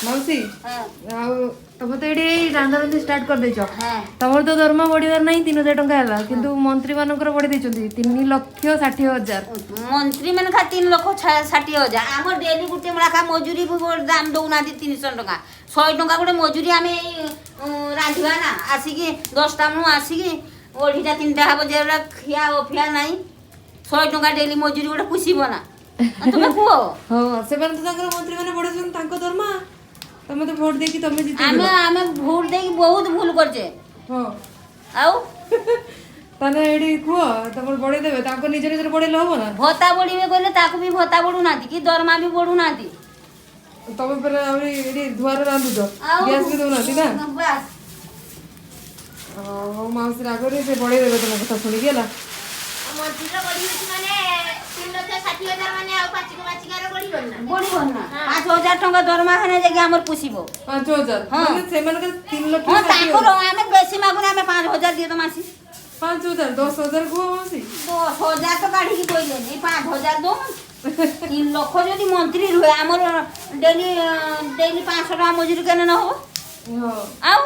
ମାଉସୀ, ଆଉ ତମେ ତ ଏଠି ଏଇ ରାନ୍ଧା ରାନ୍ଧି ଷ୍ଟାର୍ଟ କରିଦେଇଛ। ହଁ। ତମର ତ ଦରମା ବଢିବାର ନାହିଁ, 3000 ଟଙ୍କା ହେଲା, କିନ୍ତୁ ମନ୍ତ୍ରୀ ମାନଙ୍କର ବଢେଇ ଦେଇଛନ୍ତି 3,60,000। ମନ୍ତ୍ରୀ ମାନେ ଖାଲି 3,60,000। ଆମର ଡେଲି ଗୋଟେ ଲେଖା ମଜୁରୀ ବି ଗୋଟେ ଦାମ ଦଉନାହାନ୍ତି 300 ଟଙ୍କା, 100 ଟଙ୍କା ଗୋଟେ ମଜୁରୀ। ଆମେ ଏଇ ରାନ୍ଧିବା ନା ଆସିକି 10ଟା, ମୁଁ ଆସିକି 2:30 3ଟା ହବ, ଯେଗୁଡ଼ା ଖିଆ ଅଫିଆ ନାହିଁ। 100 ଟଙ୍କା ଡେଲି ମଜୁରୀ ଗୋଟେ ପୁଷିବ ନା, ତୁମେ କୁହ? ହଁ, ସେମାନେ ତ ତାଙ୍କର ମନ୍ତ୍ରୀ ମାନେ ବଢେଇଛନ୍ତି ତାଙ୍କ ଦରମା। ତମେ ତ ଭୋଟ ଦେଇକି ତମେ ଜିତିଥିଲ। ଆମେ ଭୋଟ ଦେଇକି ବହୁତ ଭୁଲ କରିଛେ। ଆଉ ତାହେଲେ ଏଇଠି କୁହ, ତମର ବଢେଇ ଦେବେ? ତାଙ୍କ ନିଜ ନିଜର ବଢେଇଲେ ହବ ନା? ଭତ୍ତା ବଢିବେ କହିଲେ ତାକୁ ବି ଭତ୍ତା ବଢୁନାହାନ୍ତି କି ଦରମା ବି ବଢୁନାହାନ୍ତି। ତମେ ପରେ ଆହୁରି ଏଇଠି ଧୁଆରେ ରାନ୍ଧୁଛ। ଆଉ ଗ୍ୟାସ୍ ବି ଦଉନାହାନ୍ତି ନା? ବାସ୍। ହଉ ମାଉସୀ, ରାଗରେ ସେ ବଢେଇ ଦେବେ ତମ କଥା ଶୁଣିକି, ହେଲା? ମନ୍ତ୍ରୀର ବଢିଯାଉଛି ମାନେ 3,60,000, ମାନେ ଆଉ ପାଞ୍ଚ ପାଞ୍ଚିକାର ବଢିବନି ନା? ବଢିବନି ନା? 5000 ଟଙ୍କା ଦରମା ହେଲେ ଯାଇକି ଆମର ପୁଷିବ। 5000? ହଁ। ମାନେ ସେମାନଙ୍କର 3 ଲକ୍ଷ ହଁ। ଷାଠିଏ ତାଙ୍କର ଆମେ ବେଶୀ ମାଗୁନେ, ଆମେ 5000 ଦିଅ ତ ମାସି। 5000, 10,000 କୁହ ମାଉସୀ। 10,000 ତ କାଢିକି କହିଲେନି, 5000 ଦଉନ। 3 ଲକ୍ଷ ଯଦି ମନ୍ତ୍ରୀ ରୁହେ, ଆମର ଡେଲି ଡେଲି 500 ଟଙ୍କା ମଜୁରୀ କେନେ ନ ହବ? ହଁ। ଆଉ